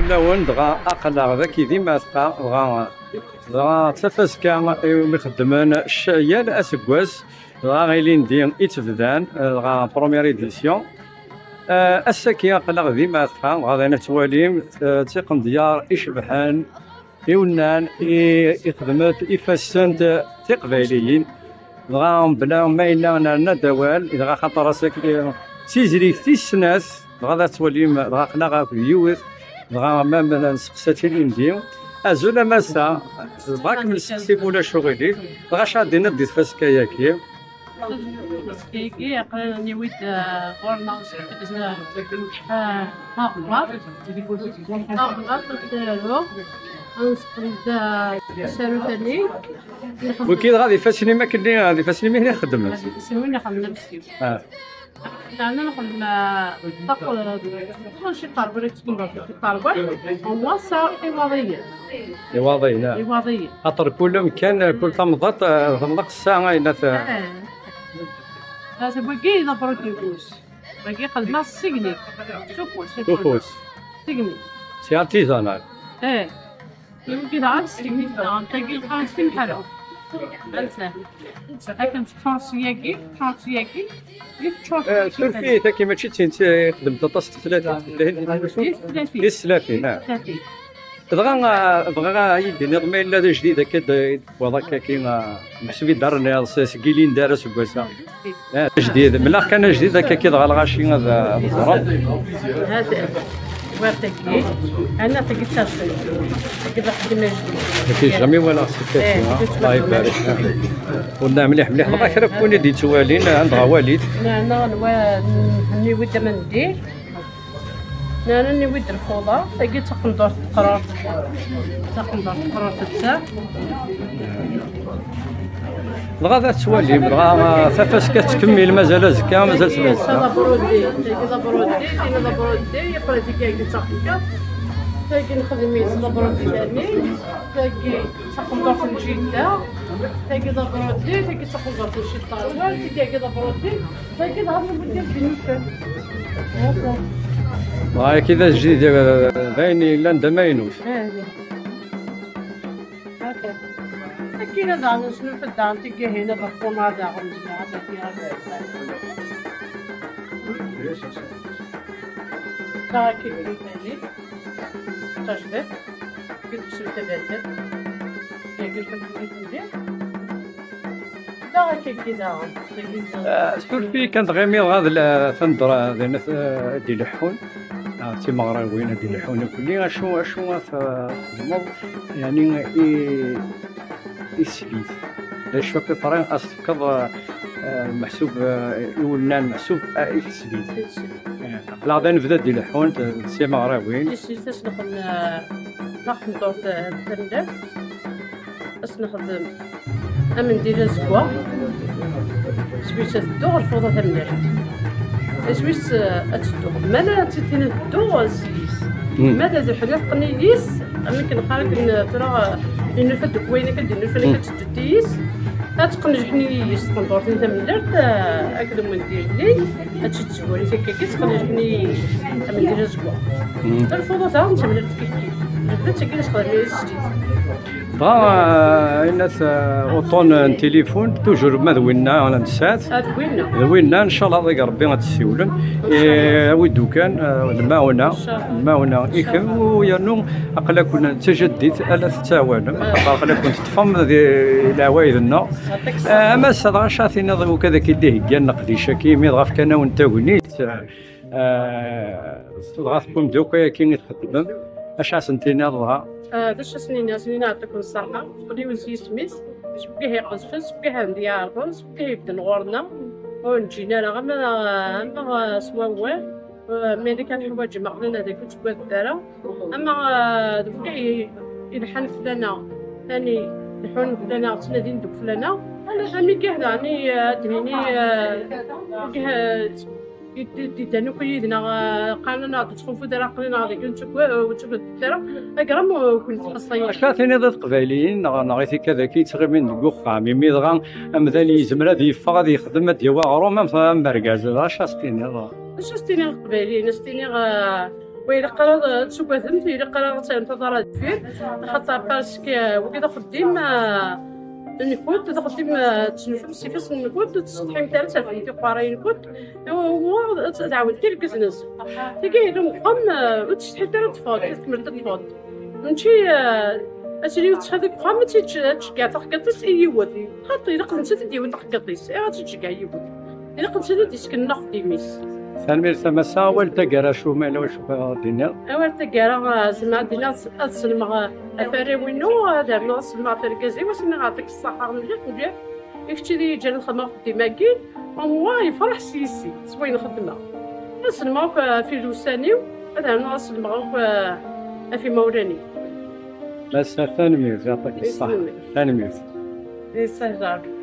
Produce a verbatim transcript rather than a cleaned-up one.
Lawen dɣa aql-aɣ dagi di Mɛatqa, dɣa, dɣa d tafaska iwumi xeddmen c-, yal aseggas, dɣa ilindi i tt-bdan, dɣa première édition. Eh, ass-agi aql-aɣ di Mɛatqa, dɣa d ayen ad twalim, eh, d tiqendyar icebḥen, iwennan i ixedmet ifassen tiqbayliyin. Dɣa mebla ma yella nerna-d awal, dɣa xaṭer ass-agi d tizrigt tis snat, dɣa ad twalim, dɣa aql-aɣ akked yiwet, dɣa ma ma nseqsa-tt ilindi. Azul a massa, bɣa kem nseqsi ma ulac uɣilif, dɣa acu ad d-tiniḍ di tfaska-agi? Tfaska-agi, aql-aɣ niwi-d, eh, ɣur-neɣ, eh, taɣebbaṭ, taɣebbaṭ, ad taru, ad nseqsi-d, eh, tasarut-nni. Wiki dɣa d ifassen-im akken, d ifassen-im i xeddmen. Ifassen-im i xeddmen. Ah. Nɛna nxeddem, ah, taq-, mačči ṭerbulat, ṭerbulat, n wass-a iwaḍiyen. Iwaḍiyen, ah. Iwaḍiyen. Xaṭer kul amkan, kul tamḍaṭ, ah, tenqes ssaɛa, ayen at-, Eh. Ata wagi d abṛuti n ufus. Wagi xedmeɣ s tigni. S ufus. S ufus. Tigni. C'est artisanal. Eh. Yewwi daɣen s tigni daɣen, tagi lqaɛa s timḥala. Ansa. Akken teččur s yagi, teččur s yagi, i teččur s Eh, yagi. Surfi, tagi mačči d tin i txedmeḍ aṭas n teslatin. Di teslatin. Di teslatin, ah. Teslatin. Dɣa, ah, bɣiɣ ad yi-d-tiniḍ ma yella d ajdid akka d-, d-tewwiḍ akka-ki, ah, meḥsub i d-terniḍ s-, seg ilindi ar aseggas-a. Eh, ajdid, mleɣ kan ajdid akka-ki dɣa lɣaci ad, ad ẓreɣ. Hada, war tagi, ana tagi d taẓẓayt. Tagi d axeddim ajdid. Tagi jamais walaɣ si tagi, eh, ha? Allah ibarik. Wala mliḥ, mliḥ. Dɣa kra n win i d-yettwalin, ah, dɣa walit. Nɛna, nwa-, nniwi-d amendil. Nɛna niwi-d lfuḍa, tagi d taqendurt teqrurt. Taqendurt teqrurt atta. Dɣa ad twalim, dɣa tafaska tettkemmil, mazal azekka, mazal tlata. Tagi d abrudi, tagi d abrudi, tagi d abrudi, après tagi d taxekka. Tagi nexdem-itt d abrudi tani, tagi d taqendurt n jidda, tagi d abrudi, tagi d taqendurt n ciṭṭar, tagi d abrudi. Dagi dɣa newwi-d irennusen. Dɣa akka d ajdid, eh, d ayen yellan d amaynut. Eh, d-, ok. Akkina daɣen nesnulfa-d daɣen tigihin, aberṭuma daɣen, nezmer ad d-nini. Daɣ akka d-nini. Tajdiṭ. Akked uksum taberkant. Yagi lḥal n. Da akka-agi daɣen. Ah, surfi kan tɣimiḍ ɣad la tandra din, ah, ad d-ileḥḥun. Ah, d timeɣriwin ad d-ileḥḥun ikelli. Acu, acu ad txedmeḍ, yani, i, i teslit? D acu à peu près ad s-tefkeḍ, ah, ah, meḥsub, ah, i wennan meḥsub, ah, i teslit? I teslit. Eh, aql-aɣ da nebda d-ileḥḥun, d, d timeɣriwin. Di teslit ad s-nexdem, ah, taqendurt, ah, tamellalt. Ad s-nexdem amendil azeggaɣ, swis ad teddu ɣer lfuḍa tamellalt. Swis, eh, ad teddu. Ma la ad tt-tiniḍ teddu, eh, s-, s-, Mm. Ma d aduḥel ad teqqen yis, am akken qqar akken, eh, tura, eh, yennulfa-d deg wayen akka d-yennulfan akka Mm. ad teddu yis, ad teqqen lḥni yis tqendurt-nni tamellalt, eh, akked umendil-nni, ad tt-id-tguri akka, ad teqqen lḥni amendil azeggaɣ. Mm. Lfuḍa daɣen tamellalt kif kif. Lebda d tagi ad nexdem yis s-, Dɣa, eh, ayen at, eh, uṭṭun n tilifun, toujours ma d winna, la nesɛa-t. Ah, d winna. D winna, ncallah, deg Rebbi ad tessiwlem. Ncallah. Eh, awi-d ukan, eh, lmaɛuna, Ncallah. Lmaɛuna i kemm, u yernu aql-aken d tajaddit, ala tettɛawanem, Ah. Aql-aken teṭṭfem di leɛwayed-nneɣ. Yeɛṭik ṣṣeḥḥa. Eh, ama ass-a, dɣa acu ara tiniḍ i wakk ad ak-id-iheggan leqdic-agi, imi dɣa fkan-awen tagnit, eh, Eh, dɣa tewwim-d akk ayagi i txeddmem, acu ad sen-tiniḍ dɣa? Eh, d acu ad sen-iniɣ? Ad sen-iniɣ yeɛṭikum ṣṣeḥḥa, teqqel-iw s yisem-is, seg wigah iqedcen, seg wigah d-iɛerḍen, seg wigah ibedden ɣur-neɣ, ur neǧǧin ara, ama, ama, eh, s wawal, eh, ma yella kan ḥwaǧem aql-aneɣ dagi ur ttaggadet ara, ama, eh, d wigah i, ilḥan fell-aneɣ, yani, leḥḥun fell-aneɣ, ttnadin deg fell-aneɣ, ama igah daɣen i, eh, ad d-nini, eh, igah, eh, Yeddan akk yid-neɣ, eh, qqaren-aneɣ-d ur ttxufut ara aql-aneɣ dagi, ur ttagad-, ur ttagadet ara, agraw ur ken-ttxaṣṣa. Acu ara tiniḍ i teqbayliyin neɣ, neɣ i tikkad-agi yettɣimin deg uxxam, imi dɣa amdan yezmer ad yeffeɣ ad yexdem, ad d-yawi aɣrum am, am urgaz, acu ara s-tiniḍ? Acu ara s-tiniḍ i teqbayliyin? Ad s-tiniḍ, eh, Wa ilaq ara ad tuggademt, ilaq ara ad terremt aḍar ar deffir, axaṭer parce que wagi d axeddim, ah, nkent, d axeddim, ah, tennfemt s ifassen-nkent, ur tsetḥimt ara ad terfemt iqerray-nkent, u, u, ad tɛawnemt irgazen-nsent. Tagi yella uxxam, ah, ur tsetḥimt ara ad teffɣemt, ad tkemmlemt ad teffɣemt. Mačči, ah, ad tili tettxaḍ deg uxxam, ad tt-, ad tceggɛeḍ taxeggaḍt-is i yiwet. Xaṭi, ilaq d nettat ad d-yawin taxeggaḍt-is, ayɣer ad tt-tceggɛeḍ yiwet? Ilaq d nettat ad d-yessken axeddim-is. Tanemmirt a Massa, awal taggara, acu ma yella wacu ad d-tiniḍ? Awal taggara, ah, zemreɣ ad d-iniɣ s-, ad sellmeɣ, ah, ɣef warraw-inu, ad rnuɣ ad sellmeɣ ɣef wergaz-iw, ad s-iniɣ yeɛṭik ṣṣeḥḥa mliḥ, mliḥ. I kečč i d-yeǧǧan ad xedmeɣ axeddim-agi, au moins yefreḥ s yis-i, s wayen xedmeɣ. Ad sellmeɣ akk, ah, ɣef ussan-iw, ad rnuɣ ad sellmeɣ akk, ah, ɣef imawlan-iw. Massa, tanemmirt, yeɛṭik ṣṣeḥḥa. Tanemmirt. Tanemmirt. Yessehla.